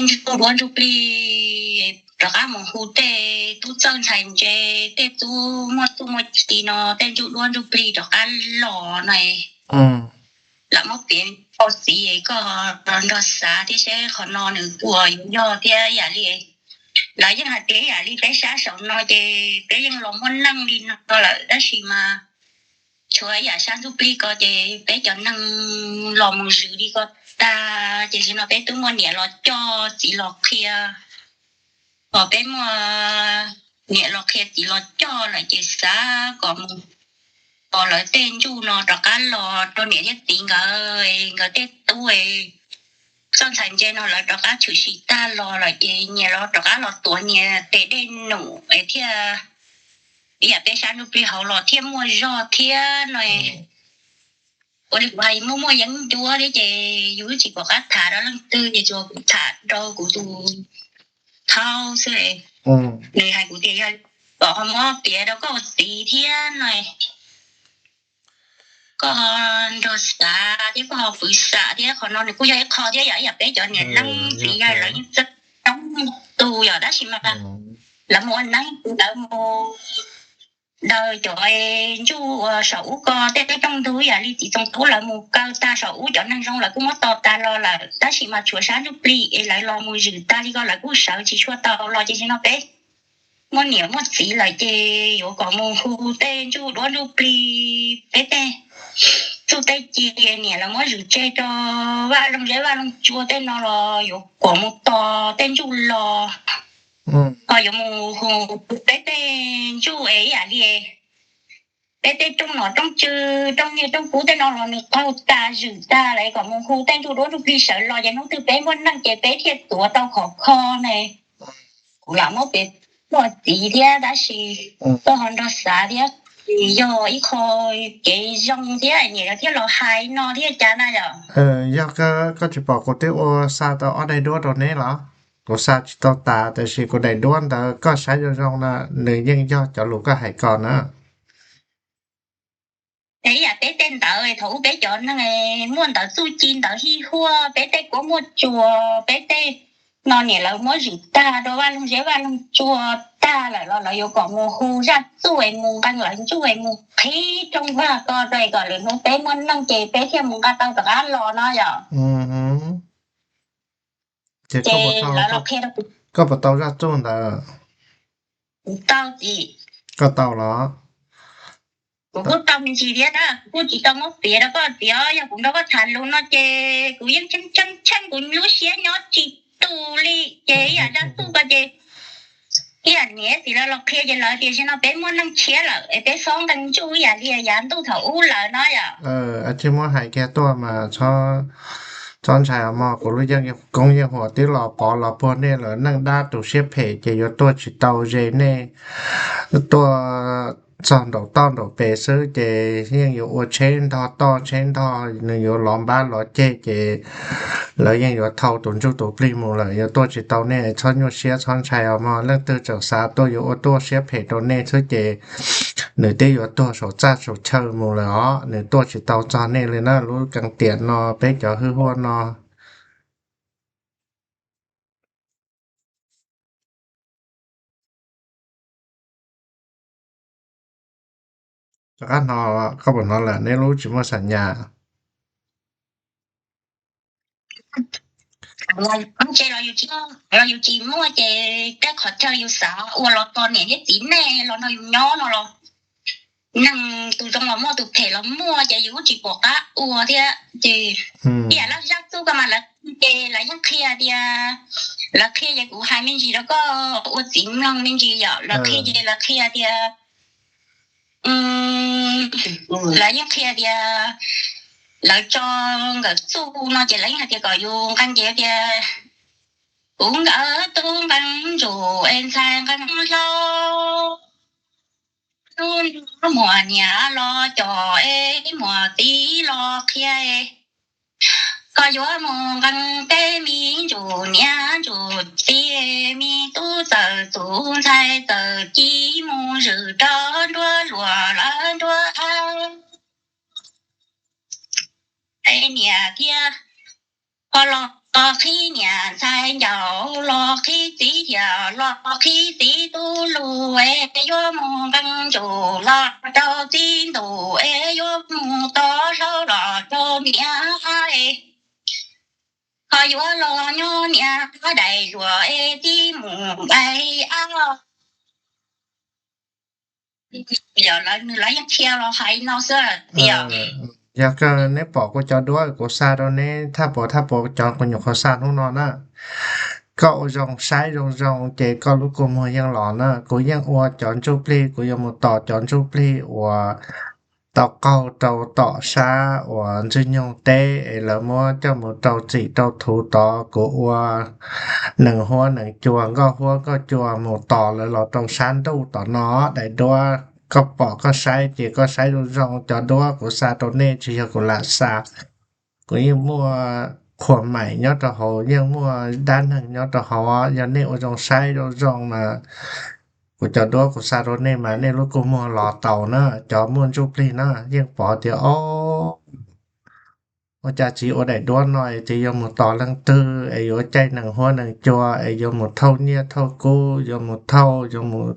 ntsuj duab ntsuj plig, rov qab mus hu tej tub txawj ntxhais ntse, tej tub muaj txuj muaj ci no, tej ntsuj duab ntsuj plig rov qab los no. Lam muab piav rau txiv, koj nrog xav thiab seb qhov no nws puas yuav yog thiab ib yam li. Lawv yeej hais tias ib yam li peb sab saum no ces peb yeej los muaj neej li no lawm, tab sis mas tshuav ib yam sab ntsuj plig ko ces peb cov neeg los mus zwm li ko tag, ces tam sim no peb twb muaj niam los coj txiv los qhia. Thaum peb muaj niam los qhia txiv los coj lawm ces xav kom mus, kom lawv tej ntsuj no rov qab los rau niam thiab txiv nkawd, nkawd tej tub txawj ntxhais ntse no lawv rov qab tshwm sim tag los lawm ces nyias los rov qab los tuav nyias tes dej num es thiaj ib yam peb sab ntsuj plig hauv los thiaj muaj zog thiab no. Ua li kuv hais muaj muaj yeeb ncuab thiab ces yus tsis pom qab tham rau leej twg ces tsuas kuv tham rau kuv tus thaub xwb. Nws hais kuv tias yog kom ho muab piav rau koj ua txiv thiab no, koj nrog xav thiab koj ho pwv xam thiab. Qhov no nws kuj yog ib qho thiab yom, ib yam peb cov niam leej txiv yog lawv yeej txawj coob tus yom, tab sis mas lawv mus ua neeb, lawv mus daws cov ntsuj uas saum ub ko tej rooj ntug ib yam li txiv Txoov Tub lawv mus kaw tag saum ub, cov neeg zoo lawv kuj muab tos tas los lawm, tab sis mas tshuav sab ntsuj plig es lawv los mus zwm tag li ko lawv kuj sawv tsis tshua tau los. Ces tam sim no peb muaj niam muaj txiv lawm ces yuav kom mus hu tej ntsuj duab ntsuj plig, peb tej txuj tej ci niam lawv muab zwm tseg rau vaj loog zeb vaj loog tsua tej no los yuav kom mus tos tej ntsuj los, ho yuav mus hu peb tej ntsuj es ib yam li peb tej rooj nom rooj tswv rooj nyiaj rooj kub tej no los nws qaug tas zwm tag lawm, kom mus hu tej ntsuj duab ntsuj plig sawv los ces hnub twg peb muaj neej ces peb thiaj tuav tau khov kho ne. Kuv lam muab piav rau txiv thiab tab sis koj ho nrog xav thiab, yog ib qho kev zoo thiab niam lawv thiaj los hais no thiab cas na yom. Yog koj tsis pom kuv twb ua xa tau ob daim duab rau neb los? Kuv xa tsis tau tas, tiam sis kuv daim duab ntawd koj saib zoo zoo na, nws yeej yog cov lus koj hais ko na. Es ib yam peb tej ntawd thaum ub peb cov neeg muaj ntawv txuj ci ntawv hij huaj, peb tej kuab muaj tsuas, peb tej no niam lawv muab zwm tag rau vaj loog zeb vaj loog tsua tag lawm los lawv yuav kom mus hu zaj txuj es mus nqee lawv ntsuj es mus qhib rooj vag ko rau kom lwm hnub peb muaj neej ces peb thiaj mus nqa tau rov qab los no yom. Ces lawv los qhia rau kuv. Koj puas tau zaj txuj ntawd? Kuv tau txiv. Koj tau los? Kuv kuj tau me ntsis thiab tab kuv kuj tsis tau muab piav rau koj txiv os, yog kuv nrog koj tham lus no ces kuv yeej tsheej tsheej tsheej kuv lub siab nyob tsis tus li. Ces ib yam zaj txuj ko ces ib yam niam txiv lawv los qhia ces lawv tias tam sim no peb muaj neej tshiab lawm es peb xob nqee ntsuj ib yam li yav ntuj thaum ub lawm no yom. Tsis muab hais kiag tuaj mas txhob ntshai os mog, kuv lub yeej koob yeej huam twb los pov los puag nej lawm, neej dab tus siab phem ces yuav tuaj tsis tau ze nej tuaj txog nraum toj nraum pes xwb ces yeej yuav ua tsheb ntog toj tsheb ntog, nws yuav lov npab lov ceg ces lawv yeej yuav thau tus ntsuj tus plig mus lawm, yuav tuaj tsis tau nej, txhob nyuaj siab txhob ntshai os mog. Leej twg tseem xav tuaj yuav ua tuaj siab phem rau nej xwb ces nws twb yuav tuag saum txaj saum chaw mus lawm os, nws tuaj tsis tau txog nej li na, lub keeb tiam no peb cov hwj huaj no. Rov qab hnov, koj puas hnov lawm, neb lub tsis muaj xam nyas. Los yus tsis muaj ces tej qhov chaw yus xav ua los tos niam thiab txiv nej los nrog yus nyob no los, neeg tus zoo los muaj tus phem los muaj ces yus kuj tsis pom qab ua thiab. Ces ib yam li zaj txuj ko mas lawv ces lawv yeej qhia tias, lawv qhia ces kuv hais me ntsis rau koj ua txiv mloog me ntsis yom, lawv qhia ces lawv qhia tias, lawv yeej qhia tias lawv tso nkawm txuj no ces lawv yeej hais tias kom yus nqee ces tias kuv nkawm tub nqee ntsuj es ntxhais nqee hlau, tub muam niam los coj es muam txiv los qhia es koj yuav mus nqee peb me ntsuj niam ntsuj txiv, me tub txawm txuj ntxhais txawm ci mus zwm rau nruab luas lawv nruab av. Es niam thiab koj los Los qhib niam ntxhais ncaus, los qhib txiv thiab los qhib txiv tub lug es yuav mus nqee ntsum los rau txiv ntuj es yuav mus tos hlau los rau niam es ho yuav los nyob niam daim zuag es txiv mus nqaij ab. Yog lawv, nws lawv yeej qhia los hais no xwb tiag. Yog kawg neb pom kuv cov duab kuv xa rau neb thaj puas thaj puas cov kuv nyuam qhuav xa hnub no na. Koj ua zoo saib zoo zoo ces koj lub kua muag yeej los na. Kuv yeej ua cov ntsuj plig, kuv yuav mus tos cov ntsuj plig uas tau qaug rau tom sab uas Ntxwg Nyoog teb es lawv muab coj mus rau txim rau thuv tod. Kuv ua nees huab nees cua, nkauj huab nkauj cua mus tos lawv los rau sab ntuj tom no. Daim duab koj pom koj saib ces koj saib zoo zoo, cov duab kuv xa rau nej tsis yog kuv lam xa. Kuv yeej muaj qhua maim nyob rau hauv, yeej muaj dab neeg nyob rau hauv. Yog nej ua zoo saib zoo zoo mas kuv cov duab kuv xa rau nej mas nej lub kua muag los tau na. Cov muaj ntsuj plig na yeej pom tias, o, ua cas txiv ua daim duab no es txiv yuav mus tos leej twg es yuav caij nees huab nees cua es yuav mus thauj nyiaj thauj kub, yuav mus thauj, yuav mus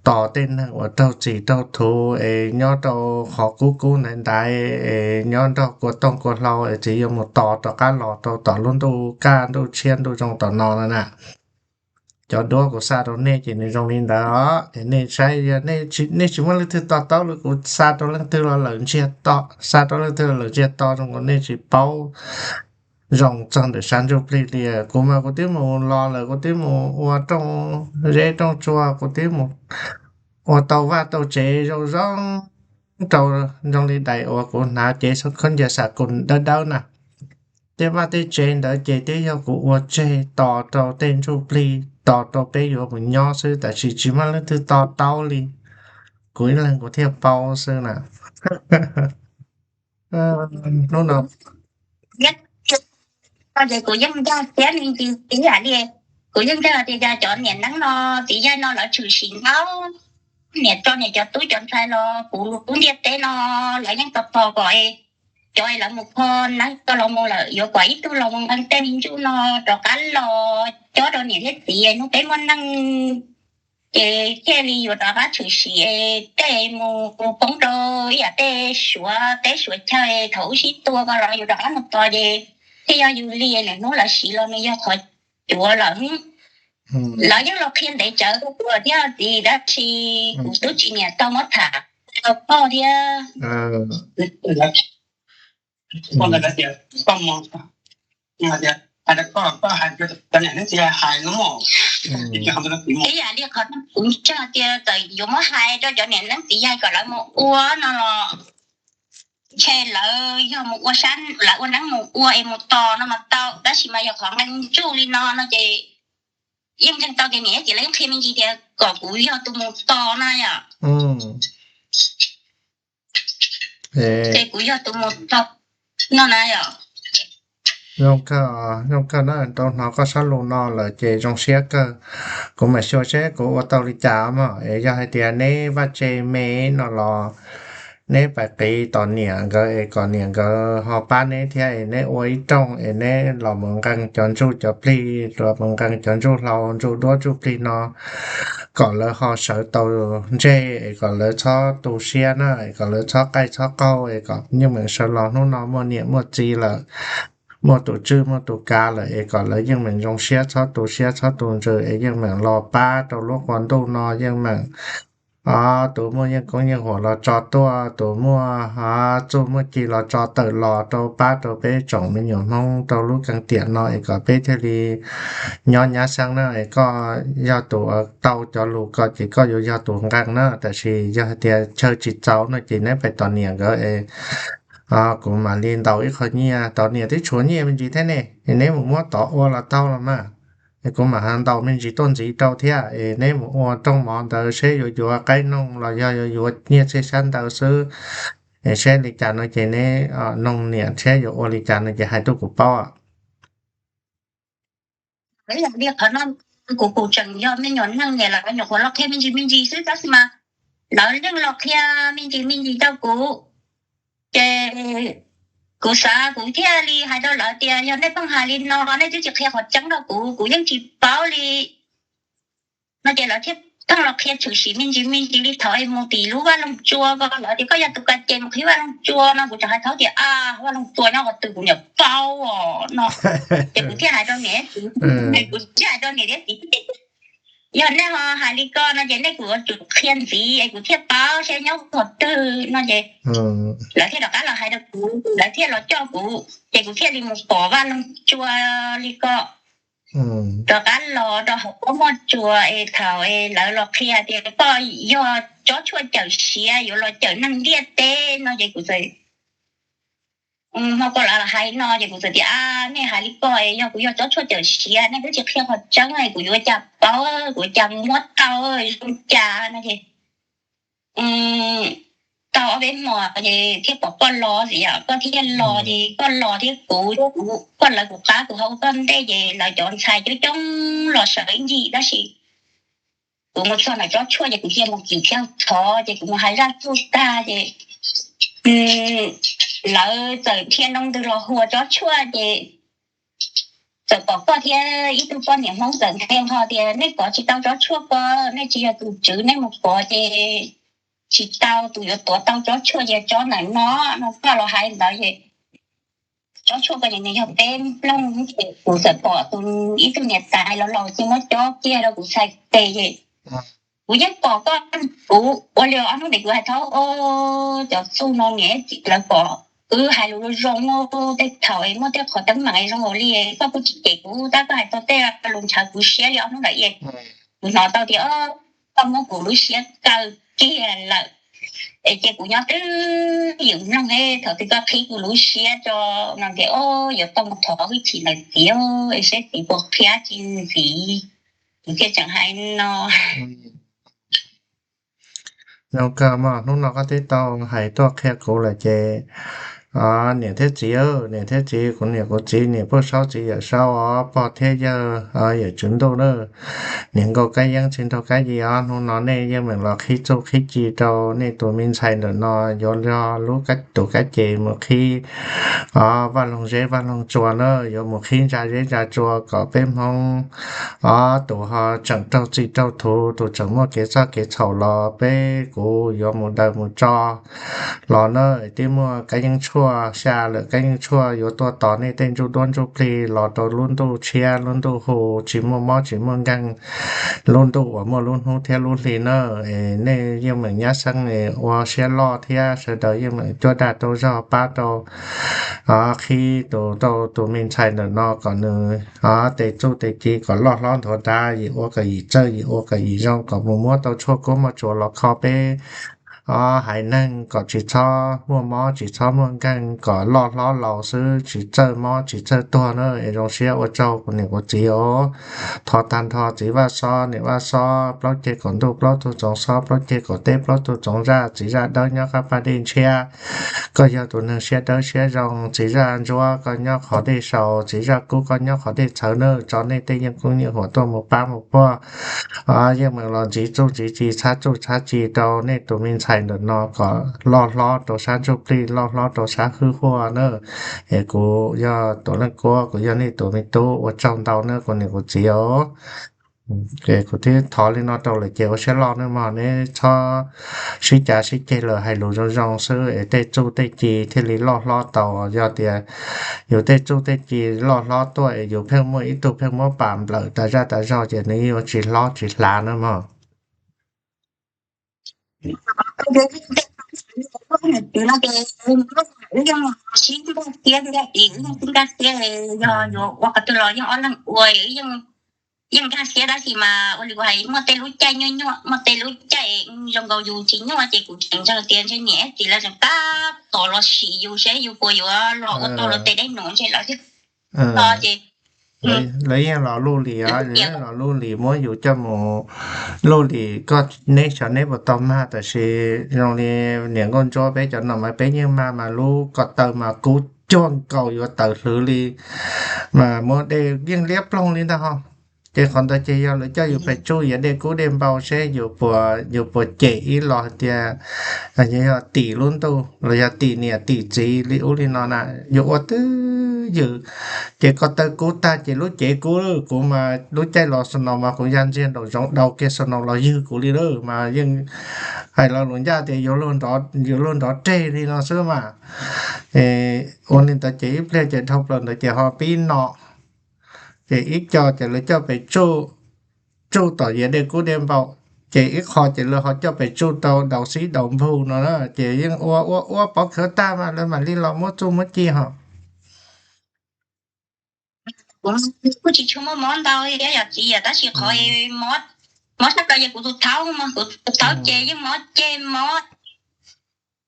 tos tej neeg uas raug txim raug thuv es nyob rau qhov kub kub ntaiv ntaiv es nyob nrog kua tooj kua hlau es txiv yuav mus tos rov qab los rau tom lub ntuj kaj ntuj tshiab ntuj zoo tom no no na. Cov duab kuv xa rau nej ces nws zoo li ntawd os. Es nej saib, nej tsis muaj leej twg to taub li, kuv xa rau leej twg los lawm ntsiag to, xa rau leej twg los lawm ntsiag to, zoo li nej tsis paub zoo txog ntawm sab ntsuj plig li. Kuv mas kuv twb mus los lawm, kuv twb mus ua rooj zeb rooj tsua, kuv twb mus ua tau vaj tau tsev zoo zoo rau, zoo li daim uas kuv hnav cev khaub ncaws xam kum dawb dawb na. Tej vaj tej tsev ntawd ces twb yog kuv ua tseg tos rau tej ntsuj plig, tos rau peb yuav mus nyob xwb, tab sis tsis muaj leej twg to taub li. Kuv ib leeg kuv thiaj paub xwb na. Hnub no ces kuv yeej ntseeg thiab me ntsis txiv yam li, kuv yeej ntseeg tias cov niam neeb no txiv yaig no lawv tshwm sim ntau, niam tso niam cov tub cov ntxhais los puv lub ntiaj teb no, lawv yeej tos tos kom cov lawv mus kho neeb ko los mus lawm yuav kom ib tug los mus nqee tej me ntsuj no rov qab los cob rau niam thiab txiv hnub peb muaj neej, ces thiaj li yuav rov qab tshwm sim tej mus poob rau ib yam tej suav teb suav chaw thaum ub sib tua ko los yus rov qab mus tos ces thiaj yog yus li. Lwm hnub lawv siv los nws yog qhov cuav lawm. Lawv yeej los qhia ntev tsawv rau kuv thiab txiv, tab sis kuv twb tsis nyiam tau muab tham rau koj thiab. Ib yam li qhov kuv ntseeg tias txawm yuav muab hais rau cov niam neeb txiv yaig kom lawv mus ua no los ntshe lawv yog mus ua sab, lawv ua neeb mus ua es mus tos no mas tau, tab sis mas yog qhov nqee ntsuj li no no ces yeej ntseeg tau tias niam thiab txiv lawv yeej qhia me ntsis tias kom kuv yog tus mus tos no yom. Ces kuv yog tus mus tos no na yom. Zoo kawg, zoo kawg na, tau hnov koj sab lus no lawm ces zoo siab kawg. Kuv mam xyuas seb kuv ua tau li cas mog. Es yog hais tias neb vaj tse me no los neb pais qiv tom niam nkawd es kom niam nkawd ho pab neb thiab es neb ua ib rooj es neb los mus nqee cov ntsuj cov plig, los mus nqee cov ntsuj hlau ntsuj duab ntsuj plig no kom lawv ho sawv tau ntseg es kom lawv txhob tu siab na, es kom lawv txhob qaij txhob qaug es kom yeej meem sawv los hnub no muaj niam muaj txiv lawm, muaj tus tswj muaj tus kav lawm es kom lawv yeej meem zoo siab txhob tu siab txhob tu ntsws es yeej meem los pab rau lub qhua ntuj no yeej meem tus muaj yeej koob yeej huam los tso tuaj, tus muaj txuj muaj ci los tso tawm los rau pab rau peb tsoom me nyuam Hmoob rau lub keeb tiam no es kom peb thiaj li nyob nyab xeeb na. Es koj yog tus tau cov lus ko ces koj yuav yog tus nqee na, tab sis yog hais tias chaw tsis txaus no ces neb pais tos niam nkawd es kuv mam li ntaus ib qho nyiaj, tos niam twb tshuav nyiaj me ntsis thiab ne, es neb mus muab tod ua los tau los mas. Es kuv mam ntaus me ntsis tuaj ntxiv rau thiab es neb mus ua rooj mov ntawd seb yuav yuav qaib noog los yog yuav yuav nyiaj txiag xyab ntawv xwb. Es seb li cas no ces neb noog niam seb yuav ua li cas no ces hais tuaj kuv paub. Ib yam li qhov no kuv kuv tseem yog me nyuam neeg niam lawv nyuam qhuav los qhia me ntsis me ntsis xwb tab sis mas lawv yeej los qhia me ntsis me ntsis rau kuv. Ces kuv xav kuv thiaj li hais rau lawv tias yog nej pheej hais li no nej twb tsis qhia qhov tseeb rau kuv, kuv yeej tsis paub li no ces lawv thiaj pheej los qhia tshwm sim me ntsis me ntsis li thaum es mus tim lub vaj loog tsua ko lawv tias koj yog tus ka ces mus qhib vaj loog tsua no kuv tseem hais thaub tias a vaj loog tsua nyob qhov twg kuv niam paub os no ces kuv thiaj hais rau niam kuv thiaj hais rau niam thiab txiv yog nej ho hais li ko no ces nej kuv yuav tsum qhia ntxiv es kuv thiaj paub seb nyob qhov twg no ces lawv thiaj rov qab los hais rau kuv, lawv thiaj los coj kuv ces kuv thiaj li mus pom vaj loog tsua li ko rov qab los rau hauv pob muaj tsuas es thaum es lawv los qhia tias koj yog tsob tshuaj cawm siav yuav los cawm neeg ntiaj teb no ces kuv txawm hmo ko lawv los hais no ces kuv txawm tias a nej hais li ko es yog kuv yog tsob tshuaj cawm siav nej twb tsis qhia qhov tseeb es kuv yuav ua cas paub, kuv ua cas muab tau zoo cas no ces tau ob peb hmos ces thiaj pom koj los xwb yom, koj thiaj los ces koj los thiab kuv, koj lawv kuv qab kuv hauv koj ntej ces lawv cov ntxhais coob coob los sawv ib ncig tab sis kuv mus txog ntawm tsob tshuaj ces kuv thiaj mus kis thiab thov ces kuv mus hais zaj txuj tag ces lawv txawm dhia nroo ntws los hua tsob tshuaj ces txawm pom koj thiab ib tug poj niam Hmoob txawm nthe nqho tias nej kov tsis tau tsob tshuaj ko, nej tsis yog tus tswv nej mus kov ces tsis tau, tus yuav tuav tau tsob tshuaj ces tsob ntawm no no koj los hais ntawd ces tsob tshuaj ko ces nws yog peb nplooj ces kuv txawm pom tus ib tug niam tais los laus ces muab cob kiag rau kuv txhais tes ces kuv yeej pom koj, kuv ua li ob hnub ntawd kuv hais thaub cov txuj no niam txiv lawv pom wb hais lus zoo zoo tej thaum muaj tej qhov teeb meem zoo nkaus li koj kuj tsis cem kuv tab koj hais tau tej lus ntshaw kuv siab li ob hnub ntawd es kuv hnov tau tias koj muab kuv lub siab kaw kiag lawm es cia kuv nyob twj ywm mloog thaum twg koj qhib kuv lub siab tso no tias o yuav tau mus thov hwj chim ntawm txiv es saib txiv puas qhia tsis ntxiv. Kuv thiaj tseem hais no. Zoo kawg mog, hnub no koj twb tau hais tuaj qhia kuv lawm ces niam thiab txiv, niam thiab txiv, kuv niam kuv txiv, niam Paj Saub txiv Yawm Saub os, pog thiab yawg Yawm Tswv Ntuj na, niam nkauj Kab Yeeb txiv nraug Kab Yis os, hnub no nej yeej meem los qhib txuj qhib ci rau nej tus me ntxhais ntawm no yuav yog lub tus kab ces mus qhib vaj loog zeb vaj loog tsua na, yuav mus qhib ntsa zeb ntsa tsua kom peb Hmoob os tus ho tseem raug txim raug thuv, tus tseem muaj kev txoj kev txhaum los peb kuv yuav mus daws mus tso los na. Twb muaj kab yeeb tshuaj xya lawm, kab yeeb tshuaj yuav tuaj tos nej tej ntsuj duab ntsuj plig los rau lub ntuj tshiab lub ntuj hu tsis muaj mob tsis muaj nkeeg, lub ntuj uas muaj lub hnub thiab lub hli na. Nej yeej meem nyab xeeb ua siab loj thiab sawv daws yeej meem cuab dag rau zog pab rau qhib tus rau tus me ntxhais ntawm no kom nws tes txuj tes ci kom loj hlob nthuav dav, yim ua kom yim txawj yim ua kom yim zoo, kom mus muab tau tshuaj kub muaj tsuas los kho peb haiv neeg kom tsis txhob muaj mob tsis txhob muaj nkeeg, kom loj hlob laus xwb tsis txawj mob tsis txawj tuag na. Es zoo siab ua tsaug kuv niam kuv txiv os. Thov tag nrho txiv Vaj Xob niam Vaj Xob, plaub ceg kaum ntuj plaub tug tsoov xob, plaub ceg kaum teb plaub tug tsoov zaj, txiv zaj dawb nyob qab paj dej ntshiab. Koj yog tus neeg siab dawb siab zoo, txiv zaj ntsuab koj nyob qhov dej saus, txiv zaj kub koj nyob qhov dej txhawv na. Tso nej tej yeej kub yeej huam tuaj mus pab mus puag, yeej meem los ntxiv txuj ntxiv ci txhab txuj txhab ci rau nej tus me ntxhais ntawm no kom loj hlob rau sab ntsuj plig, loj hlob rau sab hwj huaj na. Es kuv yog Tuam Leej Kuab, kuv yog nej tus me tub, ua tsaug ntau na kuv niam kuv txiv os. Kuv twb thov li no rau lawm ces ua siab loj nawb mog, neb txhob sib cav sib ceg lawm, hais lus zoo zoo xwb es tej txuj tej ci thiaj li loj hlob tau. Yog tias yus tej txuj tej ci loj hlob tuaj es yus pheej muaj ib tug pheej muab pam nplawm tas zaj tas zog ces nws yuav tsis hlob tsis hlav na mog. Wb yeej sib nkag siab, wb yeej sib nkag siab, yog yuav ua qhov twg los yeej ob leeg ua, yeej nkag siab tab sis mas ua li kuv hais muaj tej lub caij nyuaj nyuaj, muaj tej lub caij zoo nkaus yus tsis nyuaj ces kuv tseem ntseeg tias ntshe niam txiv lawv tseem tab tom los sim yus seb yus puas yuav los ua tau luag tej dej num ntshe lawv thiaj to ces lawv yeej los luj lim os, los luj lim muab yus coj mus luj lim, koj neb xyov neb puas tau mag, tab sis zoo li niam nkauj ntsuab peb cov no mas peb yeej mag mas lub ko taw mas kub cuag nkaus yuav tawv hlwv li, mas muab dej yeej liab ploog li ntag ho. Ces qhov ntawd ces yog lawv coj yus pem tsuj yav dej kub dej npau seb yus puas cem ib los hais tias yog tim lub ntuj los yog tim niam tim txiv li ub li no na, yus ua twj ywm. Ces ko taw kub tag ces lub cev kub, kuv mas lub caij los snow mas kuv ya ntxiag nraum zoov daus kiag snow los ywg kuv li lawm mas yeej hais lo lus ncaj tias yuav luag nrov reg li no xwb mas. Ua li ntawd ces ib pliag ces dhau plaws ntawd ces ho pib no, ces ib co ces lawv coj pem tsuj, tsuj tom yav dej kub dej npau, ces ib qho ces lawv ho coj pem tsuj tau daus xib daus npug no na, ces yeej ua ua ua pov khawv tag mas lawv mam li los muab txuj muab ci ho. Kuv kuj tsis tshua muaj mob ntau thiab yom txiv, tab sis qhov mob sab plaws yog kuv tus thaub, kuv tus thaub ces yeej mob ceg mob,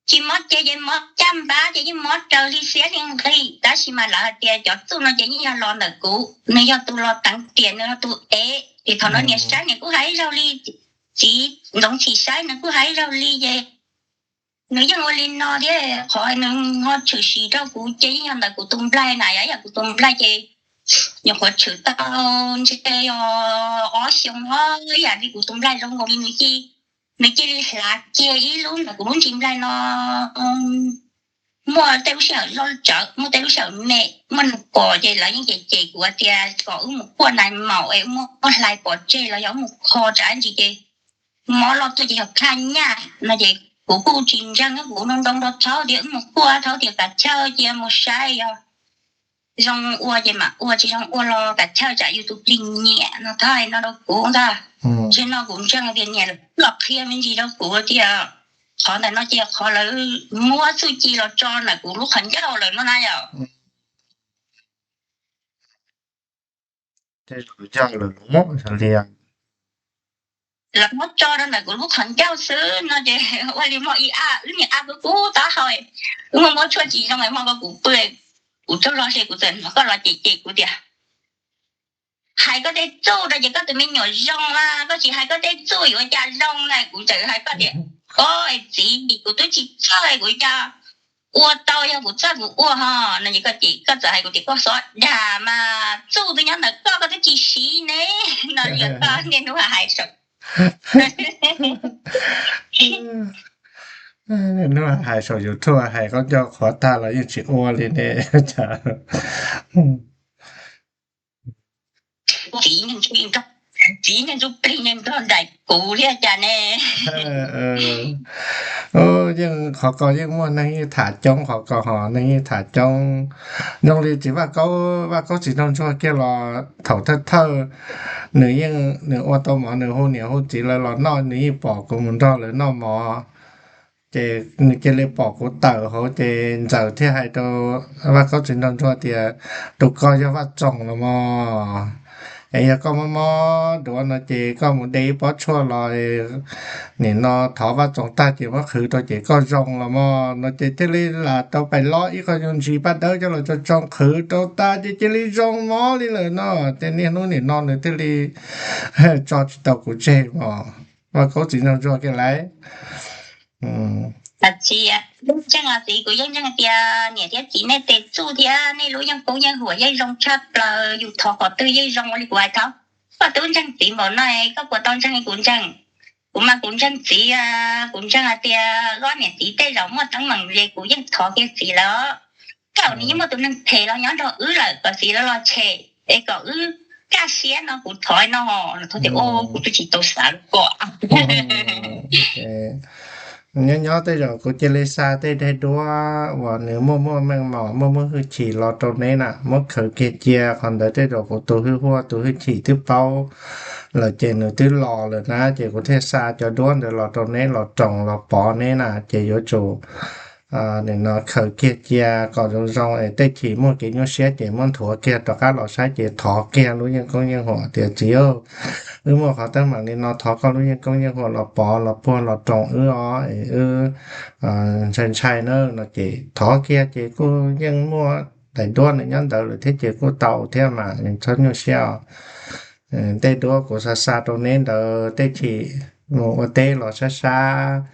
tsis mob ceg ces mob caj npab ces yeej mob raws li xiab li nqig, tab sis mas lawv hais tias cov txuj no ces yeej yog los ntawm kuv, nws yog tus los teev riam, nws yog tus ev, ces thaum no niam saib nws kuj hais ib zaug li, txiv ntxoov txim saib nws kuj hais ib zaug li ces nws yeej ua li no thiab, qhov nws ho tshwm sim rau kuv ces yeej yog ntawm kuv tus nplaig na, yog kuv tus nplaig ces nyuam qhuav tshwm tau ntshe yog ob xyoo os, ib yam li kuv tus nplaig zoo nkaus li nws cia li hlav kiag ib lub ntawm kuv lub ntsis nplaig no, muaj tej lub sij hawm loj tsawv, muaj tej lub sij hawm me, muaj nws pom ces lawv yeej cem cem kuv tias kom wb mus kuaj nais maum es muaj hlais pov tseg los yog wb mus kho tsam ntsis ces mob loj tuaj ces yog phaj nyaj no ces kuv kuj tsis ntseeg, kuv nroo nroo rau thaub tias wb mus kuaj, thaub tias kav chawj cia mus saib yog zoo ua ces mam ua, tsis zoo ua los kav chawj tsam yus tus plig nyiam no, thaub hais no rau kuv ntag. Ntshe no kuv ntseeg tias niam los qhia me ntsis rau kuv tias qhov ntawm no ces qhov lawv muab txuj ci los tso ntawm kuv lub qhov ncauj lawm no na yom. Lawv muab tso rau ntawm kuv lub qhov ncauj xwb no ces ua li muaj ib a, wb niam a kub kub taub hau, wb muaj muab tshuaj tsis zoo es muaj ko kuv pw, kuv tsaug lo se kuv txawm hnov koj los cem cem kuv tias hais koj tej txuj rau ces koj tus me nyuam zoo a, koj tsis hais koj tej txuj yuav cas zoo na, kuv txawm hais koj tias o txiv, kuv twb tsis txawj, kuv cas ua tau, yog kuv txawj kuv ua ho no ces koj ces koj txawm hais kuv tias koj xob dag mas, txuj twb nyob ntawm koj, koj twb tsis siv ne no, yog koj niaj hnub hais saum hnub hais saum YouTube hais koj coj qhuav tag los yeej tsis ua li ne. Txiv neej ntsuj plig neej nrog nraim kuv thiab cas ne. Yeej qhov ko yeej muaj neeg yeej tham coob, qhov ko ho neeg yeej tham coob. Zoo li txiv Vaj Kaub, Vaj Kaub txiv nraug ntsuag kiag los thaum thawj thawj nws yeej, nws ua tau mov nws hu niam hu txiv lawv los noj, nws yeej pom kuv mus nrog lawv noj mov. Ces nws cia li pom kuv tawm hauv ces ntxawm thiaj hais rau Vaj Kaub txiv nraug ntsuag tias tus ko yog Vaj Txoos los mog. Es yog koj mob mob duav no ces koj mus de ib pob tshuaj los nim no thov Vaj Txoos tag ces muab qhwv rau ces koj zoo los mog no ces thiaj li lam tau pais lob ib qho nyuag ntsis paj dawb coj los tsoo tsoo qhwv rau tas ces cia li zoo mob li lawm no. Ces niaj hnub nim no nws thiaj li tso tsis tau kuv tseg mog. Vaj Kaub txiv nraug ntsuag kiag lauj. Txiv, yeej ntseeg os txiv, kuv yeej ntseeg tias niam thiab txiv nej tes txuj thiab nej lub yeej koob yeej huam yeej zoo tshaj plaws, yus thov qhov twg yeej zoo ua li kuv hais thaum. Koj twb ntseeg txiv npaum no koj puas tau ntseeg kuv ntseeg? Kuv mas kuv ntseeg txiv, kuv ntseeg hais tias lub niam txiv tej zaum muaj teeb meem li kuv yeej thov kiag txiv lawm. Thaum nws yeej muaj tus neeg phem los nyob nrog wb lawm kom txiv lawv los tshem es kom wb kaj siab no kuv thov no. Los thov tias o kuv twb tsis tau xav lus ko. Nyob nyob tej zaum kuv cia li xa tej daim duab uas nws muaj muaj meej mom muaj muaj hwj chim los rau neb na, muab khaws kiag cia qhov ntawd tej zaum kuv tus hwj huaj tus hwj chim twb paub lawm ces nws twb los lawm na, ces kuv thiaj xa cov duab ntawd los rau neb los roos los pov neb na, ces yuav tsum nim no khaws kiag cia kom zoo zoo es tej chim muaj kev nyuaj siab ces muab nthuav kiag rov qab los saib ces thov kiag lub yeej koob yeej huam tias txiv, wb muaj qhov teeb meem li no thov koj lub yeej koob yeej huam los pov los puag los roos wb os es wb ntshai ntshai na no ces thov kiag ces kuj yeej muaj daim duab nws nyob ntawd lawm thiab ces kuj tau thiab mas txhob nyuaj siab os. Tej duab kuv xa xa rau neb ntawd tej chim mus ua teb los sab sab,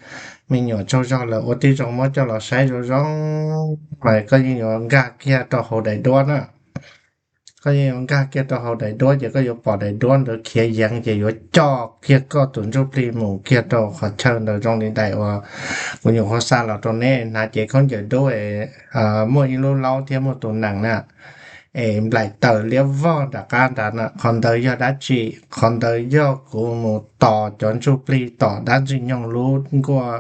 me nyuam tsaug zog lawm ua tib zoo muab coj los saib zoo zoo, mas koj yeej yuav nkag kiag rau hauv daim duab na. koj yeej yuav nkag kiag rau hauv daim duab ces koj yuav pom daim duab ntawd khiav yeev ces yuav coj kiag koj tus ntsuj plig mus kiag rau qhov chaw ntawd zoo li daim uas kuv nyuam qhuav xa los rau neb. Hnav cev khaub ncaws dub es muaj ib lub laub thiab muaj tus nees na, es nplaim taws liab vog nram qab nrad na. Qhov ntawd yog dab tsi? Qhov ntawd yog kuv mus tos cov ntsuj plig tom dab ntxwg nyoog lub nkuaj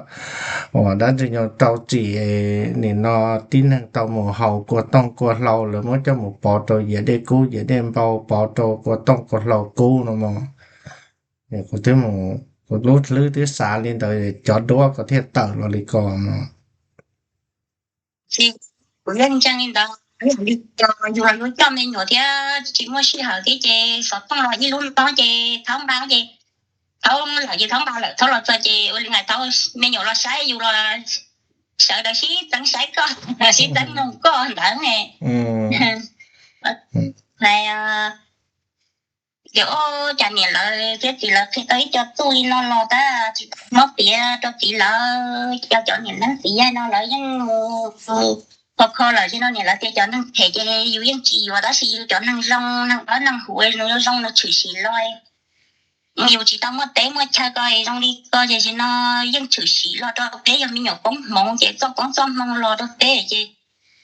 uas dab ntxwg nyoog rau txim, nim no tib neeg tau mus haus kua tooj kua hlau, lawv muab coj mus pov rau yias dej kub yias dej npau, pov rau kua tooj kua hlau kub no mog. Kuv twb mus, kuv lub hlwb twb xav li ntawd, cov duab ko thiaj tawm los li ko no. Kuv yeej ntseeg li ntawd, yus los yuav coj me nyuam thiab tsis muaj sij hawm thiab ces xov tooj los ib lub ntob ces thaub npab ces thaub lawm ces thaub npab lawm, thaub los txog ces ua li hais thaub me nyuam los saib yus los sawv daws sib txeeb saib koj, sib txeeb mloog koj ntawd ne. Hais tias, o, cas niam lawv thiab txiv lawv qhia tau ib co txuj li no los tab tsis tau muab piav rau txiv lawv, cov cov niam leej txiv yaig no lawv yeej mus kho kho lawm, zaum no niam lawv tias cov neeg phem ces yus yeej tsis yuav, tab sis yus cov neeg zoo, neeg dawb neeg huv, nws zoo nws tshwm sim los. Yus tsis tau muaj teb muaj chaw ko zoo li ko ces zaum no yeej tshwm sim los rau peb yog me nyuam koob hmoov ces txoj koob txoj hmoov los rau peb ces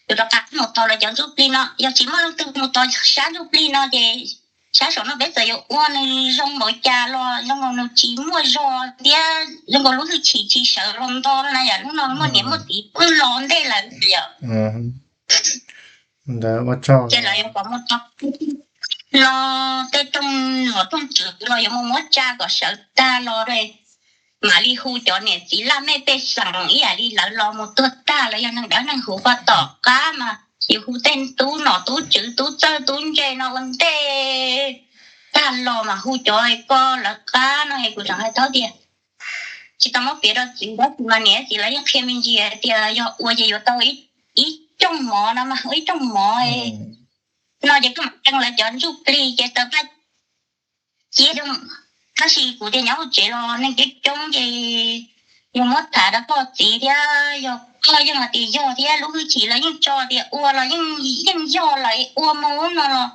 yus rov qab mus tos lawv cov ntsuj plig no, yog tsis muaj leej twg mus tos sab ntsuj plig no ces sab saum no peb txawm yuav ua nws zoo npaum cas los zoo nkaus nws tsis muaj zog thiab zoo nkaus lub hwj chim tsis sawv los nto no na, yam hnub no muaj niam muaj txiv pw los ntej lawm yom. Ntawd ua tsaug. Ces lawv yuav kom mus tau los tej rooj nom rooj tswv los yuav mus muab tsa kom sawv tag los, mam li hu cov niam txiv laj mej pej xeem ib yam li lawv los mus tuag tag los yog neeg dawb neeg huv pog tom qab mas yus hu tej tub nom tub tswv tub txawj tub ntse no ua ntej tag los mas hu cov ko lawv qab no es kuv tseem hais tau tias tsis tau muab piav rau txiv, tab sis mas niam txiv lawv yeej qhia me ntsis tias yog ua ces yuav tau ib rooj mov no mas ib rooj mov no ces koj mam ceeb lawv cov ntsuj plig ces tau paj ciab. Tab sis kuv tias nyob hauv tsev los neeg coob coob ces yog muab tham rau poj txiv thiab yog koj yeej hais tias yog thiab lub hwj chim los yeej tso tias ua los yeej yog lawm ua mus no los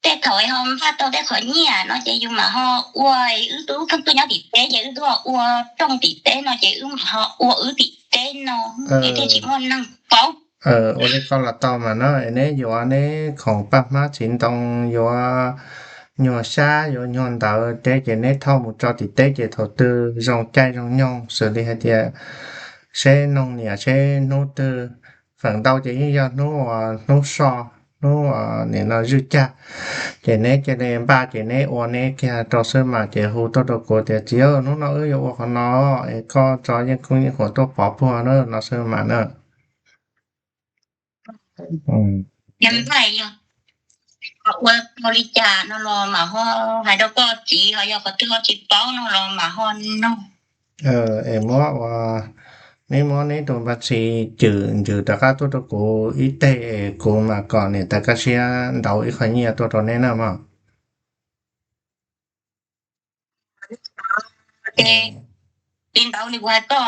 tej thaum ho npaj tau tej qhov nyiaj no ces yus mam ho ua, wb tub pheej tuaj nyob tim teb ces wb tub ho ua rooj tim teb no ces wb mam ho ua wb tim teb no, es thiaj tsis muaj neeg paub. Ua li ko los tau mas no, neb yuav neb khoom paj hmab txiv ntoo, yuav nyuag xyab yuav nyuag ntawv teb ces neb thauj mus tso tim teb ces thaum twg zoo caij zoo nyoog xws li hais tias seb noog niam seb hnub twg, feem ntau ces yeej yog hnub uas hnub so, hnub nim no zwj cag, ces neb cia li npaj ces neb ua neb kiag rau xwb mas ces hu tuaj rau kuv tias txiv, hnub no wb yuav ua qhov no es koj tso yeej koob yeej huam tuaj pov puag na no xwb mas na. Ua li cas no los mam ho hais rau koj txiv, ho yog qhov twg ho tsis paub no los mam ho noog. Es muab ua, neb muab neb tus npawb txi cwm ncws rov qab tuaj rau kuv ib teg es kuv mam kom niam tais kaj siab ntaus ib qho nyiaj tuaj rau neb na mog. Li ntawd li kuv hais koj,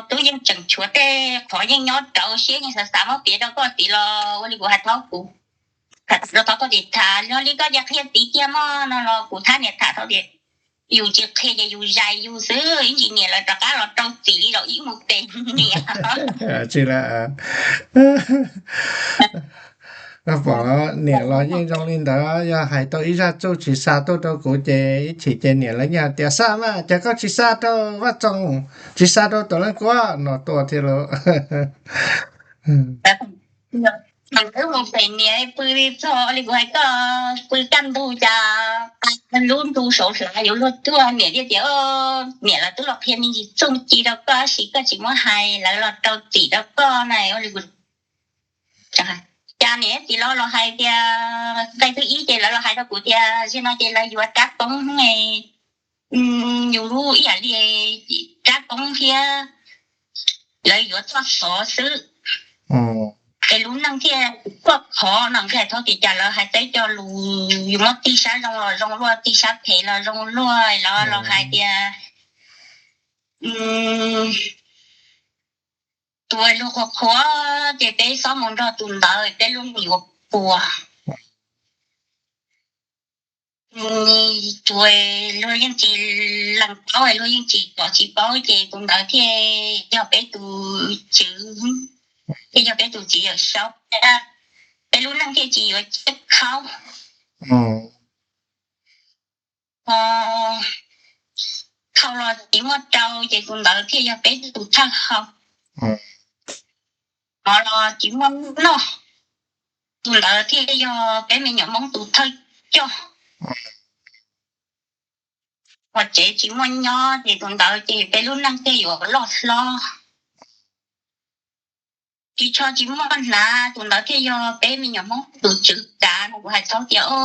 twb yeej tseem tshuav tej qhov yeej nyob rau siab yeej xav xav muab piav rau koj txiv los ua li kuv hais thov kuv tham rau thov koj txiv tham, yog li koj cia qhia txiv kiag mog no los kuv thab niam tham thov tias yus tsis qhia ces yus zais yus xwb, ib ntsis niam lawv rov qab los rau txim li zaum ib mus pem niam. Tsis la, pom niam los yeej zoo li ntawd, yog hais tau ib zaj txuj tsis xa tuaj rau kuv ces ib chim ces niam lawv yeej hais tias xa mas cas koj tsis xa rau Vaj Txoos, tsis xa rau Tuam Leej Kuab no tuaj thiab lauj. Wb mus pem niam pw li txog li kuv hais koj, pw kaj ntug cas lub ntu saud hlav yuav luag tuag, niam thiaj tias niam lawv twb los qhia me ntsis txuj ci rau koj tab sis koj tsis muab hais lawv los rau txim rau koj na. Ua li kuv cas niam txiv los los hais tias nqe thib ib ces lawv los hais rau kuv tias zaum no ces lawv yuav rab koob, yus lub ib yam li rab koob thiab lawv yuav txoj xov xwb es lub neej thiaj kuaj khov no. Nkaj thov tias cas lawv hais teb coj lus, yus muab tij sab zoo los zoo luaj, tij sab phem los zoo luaj, lawv los hais tias tus luag qhuav qhuav ces peb txhob mus nrog tus ntawd, peb lub neej yuav puas. Tus luag yeej tsis lees paub, luag yeej tsis pom tsis paub ces tus ntawd thiaj yog peb tus tswv, thiaj yog peb tus txiv yawm saub thiab. Peb lub neej thiaj tsis yuav ciaj khaub, khau los tsis muaj rau ces tus ntawd thiaj yog peb tus thawj hau. Mov los tsis muaj noj, tus ntawd thiaj yog peb me nyuam Hmoob tus thawj coj. Ua tsev tsis muaj nyob ces tus ntawd ces peb lub neej thiaj yuav loj hlob. Tsis tsho tsis muaj hnav, tus ntawd thiaj yog peb me nyuam Hmoob tus tswv kav no. Kuv hais tau tias, o,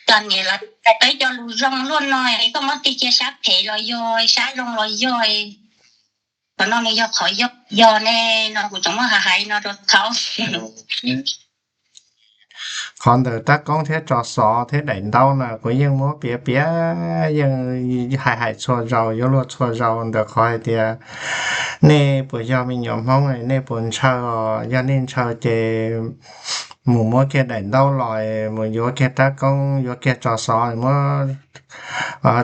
cov niam lawv peb cov lus zoo luaj no, koj muab tig cia sab phem los yog, sab zoo los yog, qhov no nws yog qhov yog yog ne no, kuv tseem muab hais hais no rau thaub. Qhov ntawm rab koob thiab tso xov thiab daim ntaub na kuv yeej muab piav piav, yeej hais hais txhua zaus, yuav luag txhua zaus ntawm qhov hais tias nej puas yog me nyuam Hmoob, nej puas ntshaw. Yog nej ntshaw ces mus muab kiag daim ntaub los, mus yuav kiag rab koob, yuav kiag tso xov, muab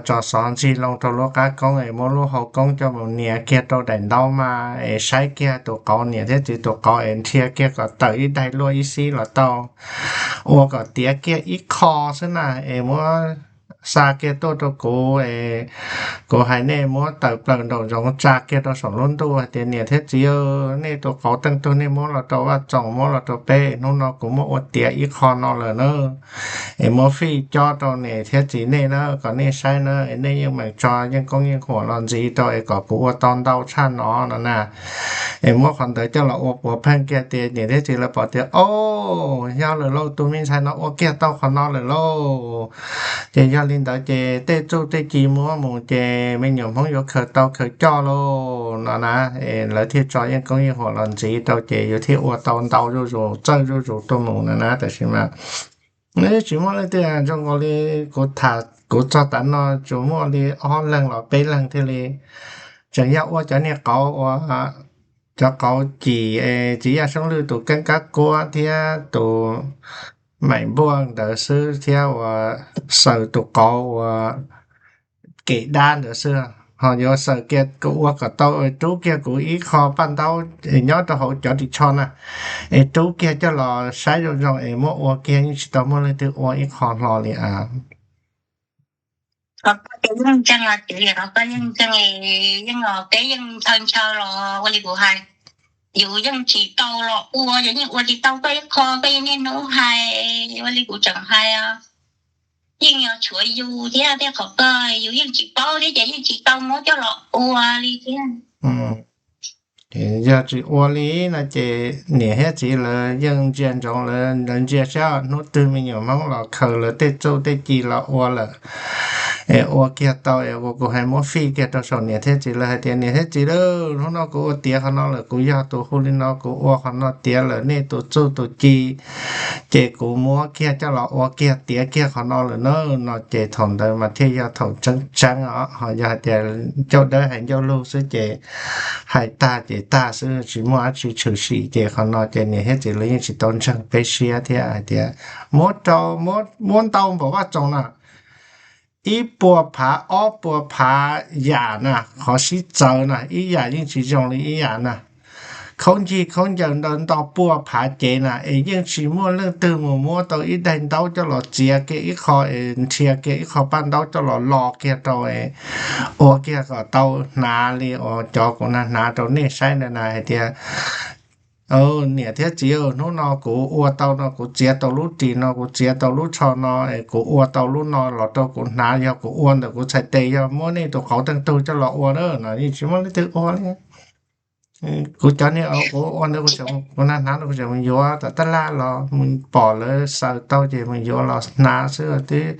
tso xov ntxig loo rau lub qab koob es muab lub hau koob coj mus nias kiag rau daim ntaub mas es saib kiag tus qauv, niam thiab txiv tus qauv es nrhia kiag kom tawm ib daig luaj ib xib los tau, ua kom tiav kiag ib qho xwb na es muab xa kiag tuaj rau kuv es kuv hais nej muab tawm plaws nraum zoov tsa kiag rau saum lub ntuj hais tias niam thiab txiv, nej tus qauv teej tug nej muab los rau Vaj Txoos, muab los rau peb, hnub no kuv muab ua tiav ib qho no lawm na, es muab fij cob rau niam thiab txiv nej na kom nej saib na, es nej yeej meem tso yeej koob yeej huam los ntxiv rau es kom kuv ua tau ntau tshaj no no na. Es muab qhov ntawd coj los ua puav pheej kiag tias niam thiab txiv lawv pom tias, o, yog lawm lauj, tus me ntxhais no ua kiag tau qhov no lawm lauj. Ces yog li ntawd ces tej txuj tej ci muab mus ces me nyuam Hmoob yuav khaws tau khaws coj lauj no na. Es lawv thiaj tso yeej koob yeej huam los ntxiv rau ces yuav thiaj ua tau ntau zuj zus txawj zuj zus tuaj mus no na. Tab sis mas tsis muaj leej twg zoo nkaus li kuv tham, kuv txog tav no tsuas muaj li ob leeg los peb leeg thiaj li tseem yog ua cov niag qauv ua, cov qauv cim es txiv Yaj Soob Lwj tus Keeb Kab Kuab thiab tus Maim Npuaj ntawd xwb thiab ua xaws tus qauv ua kem dab ntawd xwb. Ho yuav xaws kiag kuv ua kom tau rub kiag kuv ib qho paj ntaub nyob rau hauv cov ris tsho na, es rub kiag coj los saib zoo zoo es muab ua kiag yeej tsis tau muaj leej twg ua ib qho hlo li a. Qhov koj yeej ntseeg los tsis li, qhov koj yeej ntseeg, yeej os, peb yeej ntshaw ntshaw los ua li kuv hais, yus yeej tsis tau los ua, yus yeej ua tsis tau koj ib qho, koj yeej niaj hnub hais ua li kuv tseem hais, yeej yog tshuav yus thiab, thiab qhov koj yus yeej tsis paub thiab ces yeej tsis tau muab coj los ua li thiab. Yog tsis ua li no ces niam thiab txiv lawv yeej ntsia ntsoov, lawv ntsia saib hnub twg me nyuam Hmoob los khaws lawv tej txuj tej ci los ua lawm es ua kiag tau es kuv hais muab fij kiag rau saum niam thiab txiv lawv hais tias niam thiab txiv lauj, hnub no kuv ua tiav qhov no lawm, kuv yog tus hu li no, kuv ua qhov no tiav lawm, nej tus txuj tus ci ces kuv muab kiag coj los ua kiag tiav kiag qhov no lawm na no ces thaum ntawd mas thiaj yog thaum tseeb tseeb os. Ho yog hais tias ncauj dawb hais ncauj lug xwb ces hais tag ces tag xwb, tsis muaj dab tsi tshwm sim ces qhov no ces niam thiab txiv lawv yeej tsis tau ntseeg peb siab thiab hais tias muab rau, muab ntau npaum Vaj Txoos na, ib puas phav ob puas phav yam na, qhov sib txawv na ib yam yeej tsis zoo li ib yam na. Khaub ncig khaub ncaws ntau ntau puas phav cev na es yeej tsis muaj leej twg mus muab tau ib daig ntaub coj los txiav kiag ib qho es nrhiav kiag ib qho paj ntaub coj los lo kiag rau es ua kiag kom tau hnav li uas cov kuv hnav hnav rau nej saib ntawd na hais tias niam thiab txiv, hnub no kuv ua tau no, kuv txiav tau lub ris no, kuv txiav tau lub tsho no es kuv ua tau lub no los rau kuv hnav, yog kuv ua ntawm kuv txhais tes, yog muab nej tus qauv teej tug coj los ua na no yeej tsis muaj leej twg ua li. Kuv cov niag kuv ua ntawd kuv hnav hnav no kuv tseem mus yuav tom tab laj los mus pom lawv xaws tau ces mus yuav los hnav xwb, twb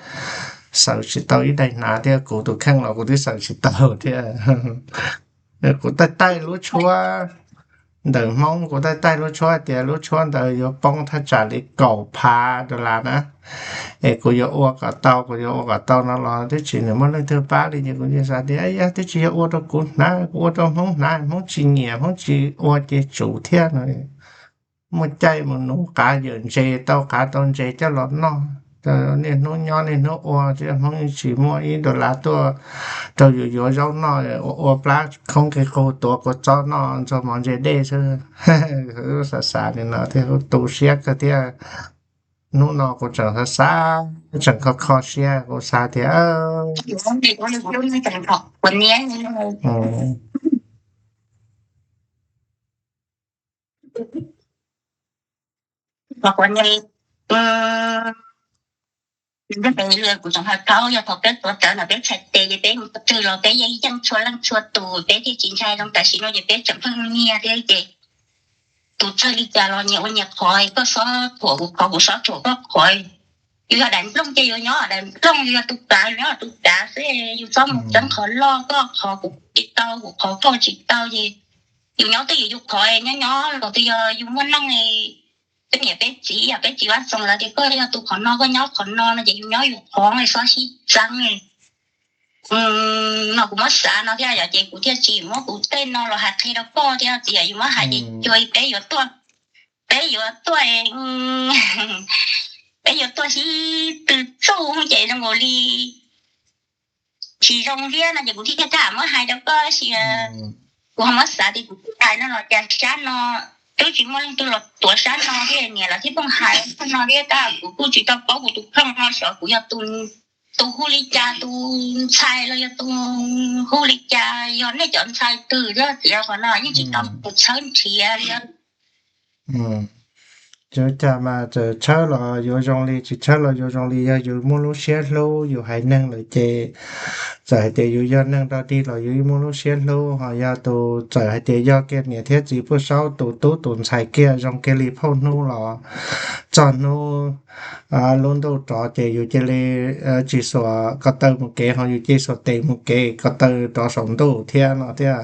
xaws tsis tau ib daig hnav thiab, kuv tus kheej los kuv twb xaws tsis tau thiab. Kuv taij taij lub tshuab ntawm Hmoob, kuv taij taij lub tshuab tias lub tshuab ntawd yuav poob thaj tsam li kaum phav dollar na, es kuv yuav ua kom tau, kuv yuav ua kom tau no los twb tsis nws muaj leej twg pab li ces kuv yeej xav tias yog twb tsis yog ua rau kuv hnav, kuv ua rau Hmoob hnav, Hmoob tsis nyiam, Hmoob tsis ua ces tsum thiab no. Muaj caij mus nuv qav yawm ntses tau qav tau ntses coj los noj, Niaj hnub nyob niaj hnub ua thiab Hmoob yeej tsis muaj ib dollar tuaj rau yus yuav zaub noj, ua ua plab khoob qig qug tuav kua txob noj ntxuag mov ntse dej xwb. Xav xav li no thiab tu siab kawg thiab. Hnub no kuv tseem xav xav, tseem kho kho siab kuv xav tias kuv tseem ho thaub yog thaum peb tuav rawv ntawm peb txhais tes ces peb mus twg los peb yeej yeej txhua leej txhua tus, peb thiaj tsis ntshai zoo. Tam sim no ces peb tseem pheej nyiag thiab ces tus tsawg li cas los nyias ua nyias qhov, koj xob thuam kuv qhov kuv xob thuam koj qhov. Yus yog daim nplooj ces yus nyob daim nplooj, yus yog tus kav yus nyob tus kav xwb, yus txhob mus txeeb qhov loj, koj qhov kuv tsis tau, kuv qhov koj tsis tau ces yus nyob twj ywm yus qhov. Nyob nyob los twb yog yus muaj neej, peb niam peb txiv yog peb txiv Vaj Xoom lawv tias koj yog tus qhov no koj nyob qhov no no ces yus nyob yus qhov, xob sib txeeb. No kuv muab xav no thiab yom, ces kuv thiaj tsis muab kuv tej no los hais qhia rau koj thiab. Txiv yog yus muab hais ces cuag peb yuav tuaj, peb yuav tuaj, peb yuav tuaj sib tw txuj ces zoo nkaus li tsis zoo thiab no ces kuv thiaj tham muab hais rau koj tab sis kuv ho muab xav tias kuv hais no los cas sab no twb tsis muaj leej twg los tuav sab no thiab, niam lawv thiaj pheej hais no thiab tab kuv kuj tsis tau paub kuv tus kheej no xyov kuv yog tus hu li cas, tus ntxhais los yog tus hu li cas, yog nej cov ntxhais twg thiab, txiv yog qhov no yeej tsis tau mus txhawb nrhiav li. Txawm cas mas txawm txhawb los yuav zoo li, tsis txhawb los yuav zoo li, yog yus muaj lub siab hlub yus haiv neeg lawm ces txawm hais tias yus yog neeg dog dig los yus muaj lub siab hlub, ho yog tus txawm hais tias yog kiag niam thiab txiv Pub Saub tus tub tus ntxhais kiag zoo kiag li phauj hnub los txog hnub lub ntuj rov ces yus cia li tsis xuas ko taw mus kev, ho yus cia li xuas tes mus kev ko taw rov saum ntuj thiab no thiab.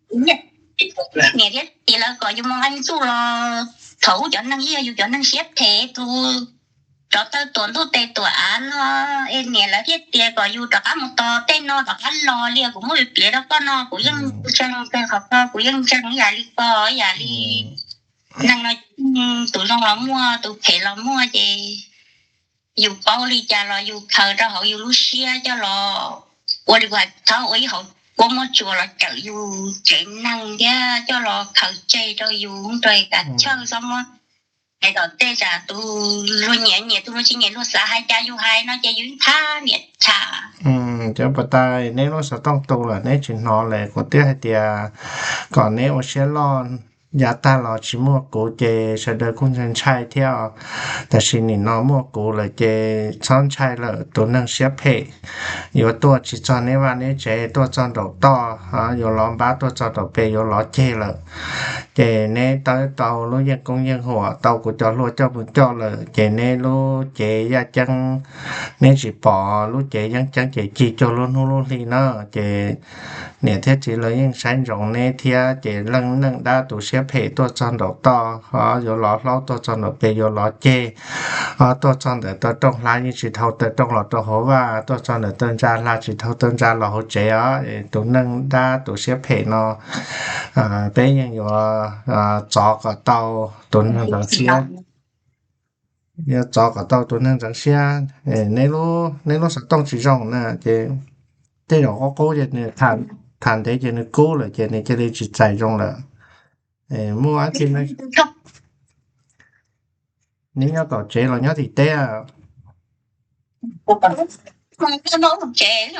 Niam thiab txiv lawv kom yus mus nqe ntxuj los thaum ub cov neeg ib yog yus cov neeg siab phem tus rov taw tuam ntuj tes tuam av no, es niam lawv thiaj tias kom yus rov qab mus tos tej no rov qab los li. Kuv muab piav rau koj no kuv yeej ntseeg, qhov ko kuv yeej ntseeg ib yam li ko, ib yam li neeg no tus zoo los muaj, tus phem los muaj ces yus paub li cas los yus khaws rau hauv yus lub siab coj los ua li kuv hais, txhob ua ib hauv kua muaj tsuas los cawm yus tsev neeg thiab coj los khaws tseg rau yus rau kav chawj txhob muab hais tom tej tsam tus luag nyiam nyiam, tus luag tsis nyiam luag xav hais cas yus hais no ces yus thab niam tham. Cov pas tas neb lub xov tooj tu lawm neb tsis hnov lawm, kuv twb hais tias kom neb ua siab loj, yav tag los tsis muaj kuv ces sawv daws kuj ntshai ntshai thiab. Tam sim nim no muaj kuv lawm ces txhob ntshai lawm, tus neeg siab phem yuav tuaj tsis txog neb vaj neb tsev, tuaj txog nraum toj, yuav los npab tuaj txog nraum pem yuav los ceg lawm. Ces neb tau tau lub yeej koob yeej huam, tau kuv cov hluas coj mus coj lawm ces neb lub cev yaj ceeb neb tsis pom, lub cev yeeb ceeb ces cig cuag lub hnub lub hli na. Ces niam thiab txiv lawv yeej saib ntsoov neb thiab, ces leej neeg dab tus siab phem tuaj txog nraum toj, ho yuav los hlaub tuaj txog nraum pem yuav los ceg, ho tuaj txog ntawm taw rooj hla yeej tsis dhau taw rooj los rau hauv vaj, tuaj txog ntawm taw ntsa hla tsis dhau taw ntsa los hauv tsev os. Tus neeg dab tus siab phem no peb yeej yuav txov kom tau tus neeg ntxeev siab, yuav txov kom tau tus neeg ntxeev siab. Neb lub xov tooj tsis zoo na ces tej zaum qub qub ces nws tham ntev ces nws kub lawm ces nws cia li tsis txais zoo lawm. Muaj dab tsi, neb nyob tom tsev los nyob tim teb? Tsev nyuam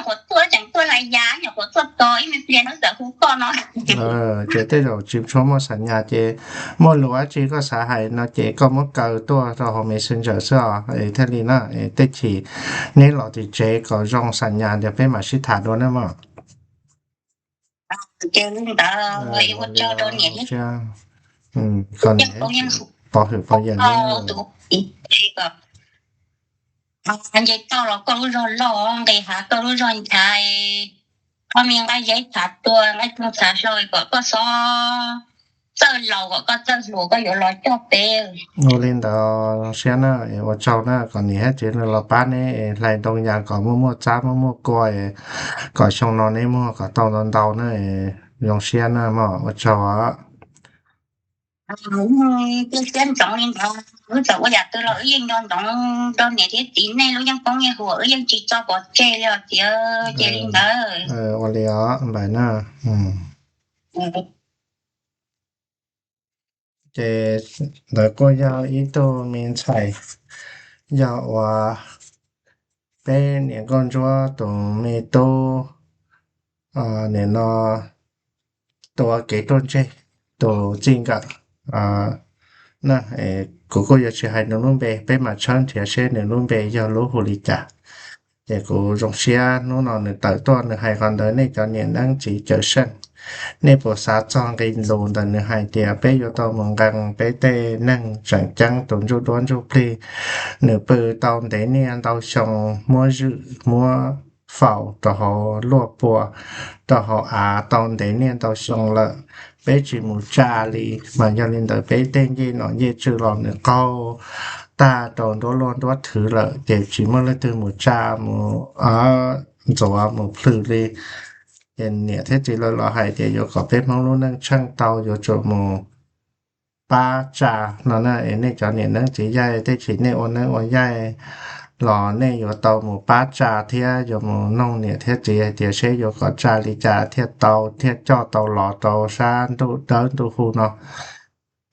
qhuav tuaj tseem tuaj hlais yas, nyuam qhuav tuaj tos ib me pliag no txawm hu koj no. Ces tej zaum tsis tshua muaj xam nyas ces muaj lus dab tsi koj xav hais no ces koj muab kaw tuaj rau hauv Messenger xwb os thiaj li na. Tej chim neb los tim tsev kom zoo xam nyas ntawd peb mam sib tham dua na mog. Ces li ntawd ua tsaug rau niam thiab, kom niam pov hwm pov yawm tus kom nce toj los koj lub zog loj, nqis hav koj lub zog nchav, ob me nqaij zeb txhav tua nqaij toog txhav hlau kom koj xob txawj laus kom koj txawj hluas koj yuav los coj peb. Ua li ntawd zoo siab na, ua tsaug na, kom niam thiab txiv los pab neb hlais ntoo yas kom muaj muaj txab muaj muaj kua, kom xyoo no neb muag kom tau ntau ntau na. Zoo siab na mog, ua tsaug os. Wb yeej siab ntsoov li ntawd, wb txawm ua yam twg los wb yeej nco ntsoov rau niam thiab txiv nej lub yeej poob yeej huam, wb yeej tsis tso pov tseg li os tias cia li ntawd. Ua li os npawg na. Ces ntawd kuj yog ib tug me ntxhais, yog uas peb niam nkauj ntsuab tus me tub nim no tua kev ruaj ntseg tus txij nkawm na. Kuv kuj yuav tsis hais nws lub npe, peb mam tshawb nrhiav seb nws lub npe yog lub hu li cas. Ces kuv zoo siab hnub no nws tawm tuaj nws hais qhov ntawd, nej cov niam leej txiv cawm seej, nej puas xav txog nqe lus ntawm nws hais tias peb yuav tau mus nqee peb tej neeg tseem ceeb tus ntsuj duab ntsuj plig, nws pw tau ntev niaj ntau xyoo, muab zwm muab faus rau hauv luaj pua, rau hauv av tau ntev niaj ntau xyoo lawm, peb tsis mus tsa li. Mas yog li ntawd peb tej ncej nom ncej tswv los nws qaug tag rau nruab luaj nruab thwv lawm, ces tsis muaj leej twg mus tsa mus ntxuav mus plhws li. Ces niam thiab txiv lawv los hais tias yuav kom peb Hmoob lub neej tsheej tau yuav tsum mus pab tsa no na. Es nej cov niam leej txiv yaig, tej chim nej ua neeb ua yaig los nej yuav tau mus pab tsa thiab yuav mus noog niam thiab txiv hais tias seb yuav kom tsa li cas thiaj tau, thiaj coj tau los rau sab ntuj dawb ntuj hu no.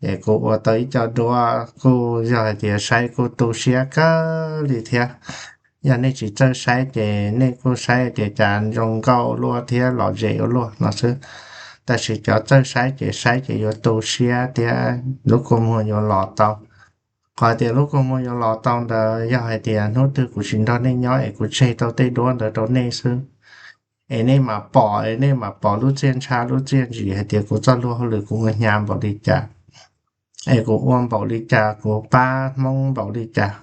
Ces kuv ua tau ib co duab kuj yog hais tias saib kuj tu siab kawg li thiab. Yog nej tsis txawj saib ces nej kuj saib tias cas zoo nkauj luaj thiab lom zem ua luaj no xwb. Tab sis cov txawj saib ces saib ces yuav tu siab thiab lub kua muag yuav los tau. Qhov tias lub kua muag yuav los tau ntawd yog hais tias hnub twg kuv tsis nrog nej nyob es kuv tseg tau tej duab ntawd rau nej xwb, es nej mam pom, es nej mam pom lub txiaj ntsha lub txiaj ntsim hais tias kuv txoj hlua hauj lwm kuv mus hnyav npaum li cas, es kuv ua npaum li cas, kuv pab Hmoob npaum li cas.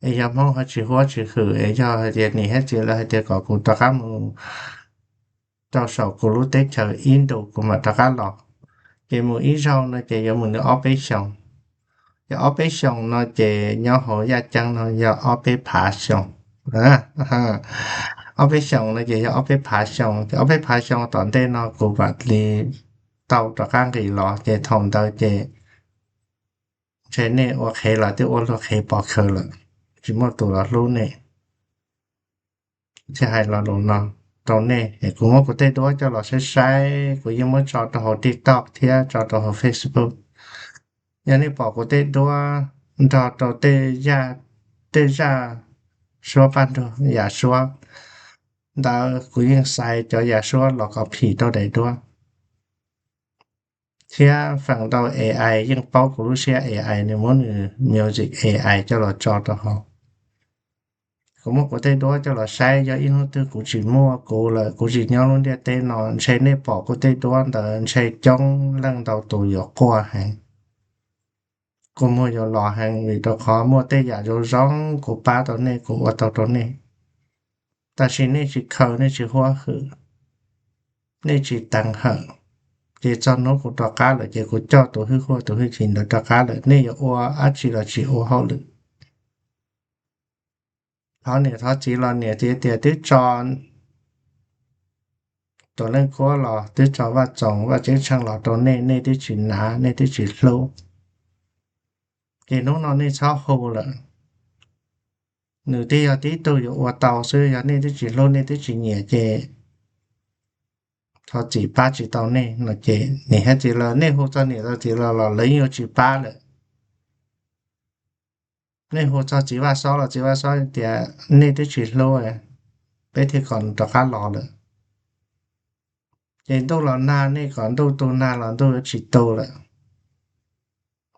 Es yog Hmoob ho tsis huab tsis hwm, es yog hais tias niam thiab txiv lawv hais tias kom kuv rov qab mus rau saum kuv lub teb chaws ib ntus kuv mam rov qab los. Ces mus ib zaug no ces yuav mus nws ob peb xyoos. Ces ob peb xyoos no ces nyob hauv yaj ceeb no yog ob peb phav xyoo. Ob peb xyoos no ces yog ob peb phav xyoo, ces ob peb phav xyoo tom ntej no kuv mam li tau rov qab nqis los, ces thaum ntawd ces ntshe nej ua qhev los twb ua luag qhev pov khawv lawm, tsis muaj tus los hlub nej. Thiaj hais lo lus no rau nej, kuv muab kuv tej duab coj los saib saib, kuv yeej muab tso rau hauv TikTok thiab tso rau hauv Facebook. Yog nej pom kuv tej duab nrog rau tej, tej zaj suab paj nrug yam suab ntawd, kuv yeej xaiv cov yam suab los kom phim rau daim duab. Thiab feem ntau AI yeej paub kuv lub siab, AI nws muab nws music AI coj los tso rau hauv. Kuv muab kuv tej duab coj los saib, yog ib hnub twg kuv tsis muaj kuv lawm, kuv tsis nyob lub ntiaj teb no, ntshe nej pom kuv tej duab ntawd ntshe coob leej ntau tus yuav quaj heev. Kuv muag yuav los heev vim rau qhov muaj tej yam zoo zoo kuv pab tau nej, kuv ua tau rau nej. Tab sis nej tsis khaws, nej tsis huab hwm, nej tsis teev hawm, ces txog hnub kuv rov qab lawm ces kuv coj tus hwj huaj tus hwj chim ntawd rov qab lawm, nej yuav ua dab tsi los tsis ua hauj lwm. Thov niam thov txiv los niam txiv tias twb tso Tuam Leej Kuab los twb tso Vaj Txoos Vaj Ceeb Tsheej los rau nej, nej twb tsis hnav, nej twb tsis hlub. Ces hnub no nej txhob hu lawm. Nws twb yog tib tug yuav ua tau xwb, yog nej twb tsis hlub nej twb tsis nyiam ces thov txim pab tsis tau nej no ces niam thiab txiv lawv, nej hu txog niam txog txiv lawv los lawv yeej yuav tsis pab lawm. Nej hu txog txiv Vaj Xob los txiv Vaj Xob tias nej twb tsis hlub, peb thiaj kom rov qab los lawm. Ces ntuj los nag nej kom ntuj tu nag los ntuj yuav tsis tu lawm.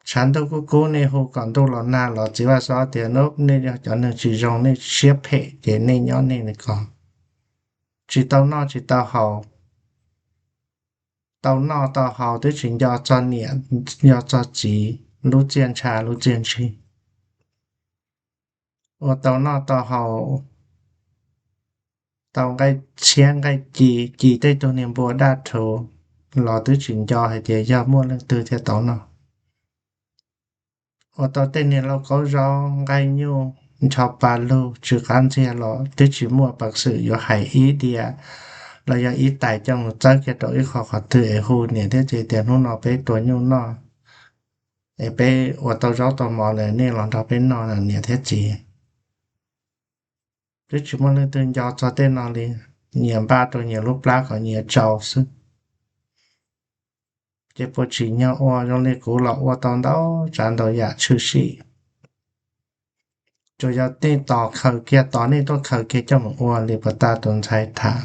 Tshav ntuj kub kub nej hu kom ntuj los nag los txiv Vaj Xob tias nej yog cov neeg tsis zoo, nej siab phem ces nej nyob nej ko, tsis tau noj tsis tau haus. Tau noj tau haus twb tsis nco txog niam nco txog txiv lub txiaj ntsha lub txiaj ntsig. Uas tau noj tau haus, tau nqaij tshiab nqaij ci, ci tej tug niag npua daj rhuv los twb tsis nco hais tias yog muaj leej twg thiaj tau noj. Uas tau tej niag lauj kaub zaub nqaij nyuj ncho pa lug tsw qab ntxiag los twb tsis muaj peev xwm yuav hais ib diav los yog ib tais coj mus txawb kiag rau ib qho qhov twg es hu niam thiab txiv tias hnub no peb tua nyuj noj, Es peb ua tau zaub tau mov lawm nej los nrog peb noj niam thiab txiv. Twb tsis muaj leej twg nco txog tej no li, nyias npaj rau nyias lub plab kom nyias tsau xwb. Ces puas tsim nyog ua zoo li kuv los ua tau ntau tsav ntau yam tshwm sim. Tsuas yog nej tos khaws kiag, tos nej tuaj khaws kiag coj mus ua li puas tas tus ntxhais tham.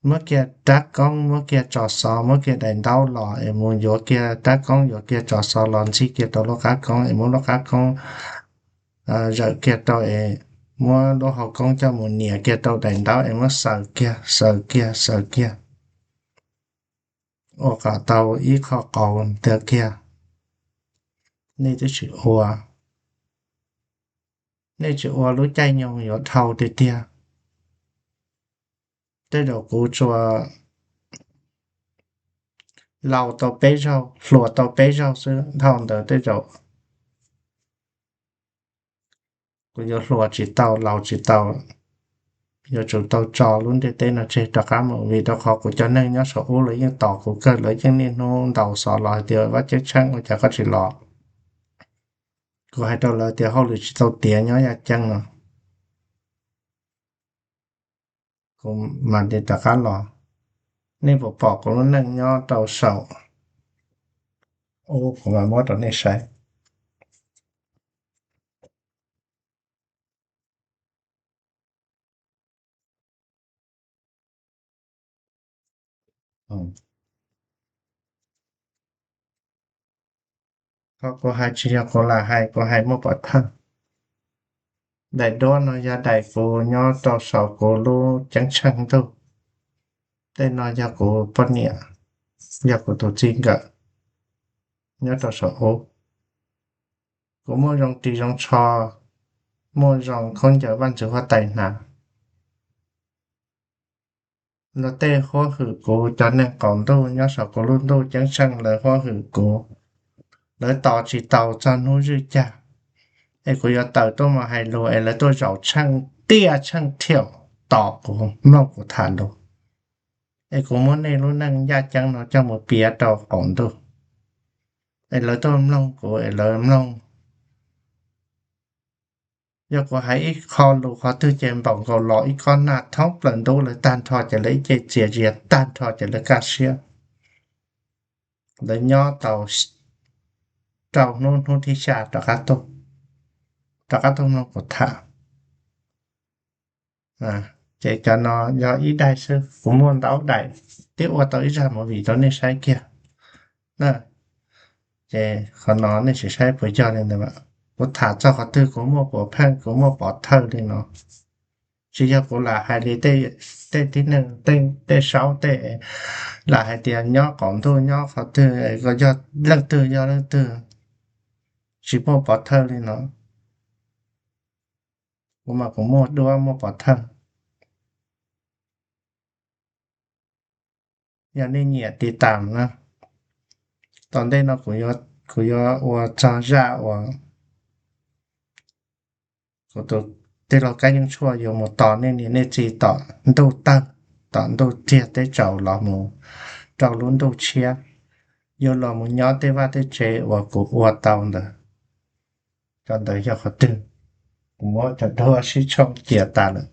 Muab kiag rab koob, muab kiag tso xov, muab kiag daim ntaub los es mus yuav kiag rab koob, yuav kiag tso xov los ntxig kiag rau lub qab koob es muab lub qab koob zawm kiag rau es muab lub hau koob coj mus nias kiag rau daim ntaub es muab xaws kiag, xaws kiag, xaws kiag, ua kom tau ib qho qauv ntawd kiag. Nej twb tsis ua, nej tsis ua lub caij nyoog yuav dhau tiag tiag. Tej zaum kuv tsuas laus tau peb zaug, hluas tau peb zaug xwb, dhau ntawd tej zaum kuv yuav hluas tsis tau, laus tsis tau, yuav tsum tau tso lub ntiaj teb no tseg rov qab mus, vim rau qhov kuv cov neeg nyob saum ub lawv yeej tos kuv kawg, lawv yeej niaj hnub ntaus xov los hais tias Vaj Ceeb Tsheej ua cas koj tsis los. Kuv hais rau lawv tias hauj lwm tsis tau tiav nyob yaj ceeb no, kuv mam li rov qab los. Nej puas pom kuv lub neej nyob rau saum ub, kuv mam muab rau nej saib. Qhov kuv hais tsis yog kuv lam hais, kuv hais muaj pov thawj. Daim duab no yog daim kuv nyob rau saum kuv lub ceeb tsheej ntuj. Tej no yog kuv poj niam, yog kuv tus txij nkawm nyob rau saum ub. Kuv muaj zoo ris zoo tsho, muaj zoo khaub ncaws vaj ntxwv huab tais hnav. Luag tej huab hwm kuv, cov neeg qaum ntuj nyob saum kuv lub ntuj ceeb tsheej lawv huab hwm kuv, lawv tos tsis tau txog hnub zwj cag, es kuv yuav tawm tuaj mus hais lus es lawv tuaj zaum tsheej tiaj tsheej thiaum tos kuv, mloog kuv tham lus. Es kuv muab nej lub neej yaj ceeb no coj mus piav rau qaum ntuj, es lawv tuaj mloog kuv es lawv mloog. Yog kuv hais ib qho lus qhov twg ces npaum nkaus los ib kob nag thoob plaws ntuj lawv tag nrho ces lawv ib ce txias zias tag nrho ces lawv kaj siab. Lawv nyob tau rau hnub, hnub thib xya rov qab tuaj, rov qab tuaj mloog kuv tham. Ces cov no yog ib daim xwb, kuv muaj ntau daim, twb ua tau ib zaj movie rau nej saib kiag na. Ces qhov no nej sim saib puas yog li ntawd. Kuv tham txog qhov twg kuv muaj puav pheej, kuv muaj pov thawj li no. Tsis yog kuv lam hais li tej tib neeg, tej saub tej lam hais tias nyob qaum ntuj nyob qhov twg, yog leej twg yog leej twg, tsis muaj pov thawj li no. Kuv mas kuv muaj duab muaj pov thawj. Yog nej nyiam tiv tam na, tom ntej no kuv yuav ua txog zaj uas kuv tus tij laug Kab Yeeb Tshuaj yuav mus tos nej niam nej txiv tom ntuj tawg, tom ntuj tiag teb tsaus los mus rau lub ntuj tshiab, yuav los mus nyob tej vaj tej tsev uas kuv ua tau ntawd. Cov ntawd yog qhov twg, kuv muab cov duab sib tshooj cia tas lawm,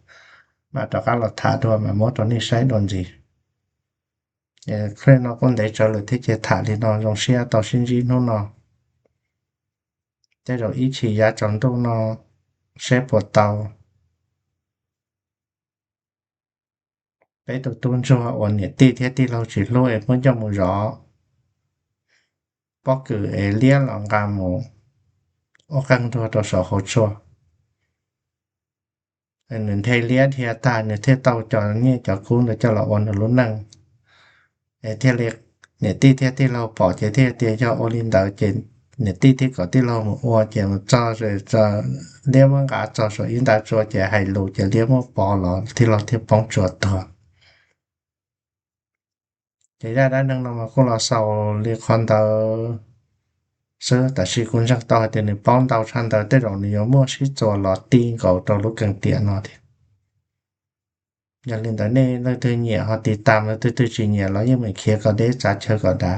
mam rov qab los tham dua mam muab rau nej saib dua ntxiv. Clip no kuj ntev tsawv lawm thiab ces tham li no zoo siab tau sib ntsib hnub no. Tej zaum ib chim yav tsaus ntuj no seb puas tau peb tus tub ntsuag uas niam tij thiab tij laug tsis hlub es muab coj mus zov pob kws es liab los nqa mus ua qeej ntuag rau saum hauv tsua. Nws nthe liab dhia tag nws thiaj tau cov nyiaj cov kub ntawd coj los ua nws lub neej. Es thiaj li niam tij thiab tij laug pom ces thiaj tias yog ua li ntawd ces niam tij thiaj kom tij laug mus ua ces mus txog, liab muab nqa txog saum ib nta tsua ces hais lus ces liab muab pov los tij laug thiaj poob tsua tuag. Ces zaj dab neeg no mas kuj los xaus li qhov ntawd xwb, tab sis kuv ntseeg tau hais tias nws paub ntau tshaj ntawd, tej zaum nws yuav muaj sib txuas los ti nkaus rau lub keeg tiam no thiab. Yog li ntawd nej leej twg nyiam ho tiv tam, leej twg twg tsis nyiam los yeej meem khiav kom deb txav chaw kom dav.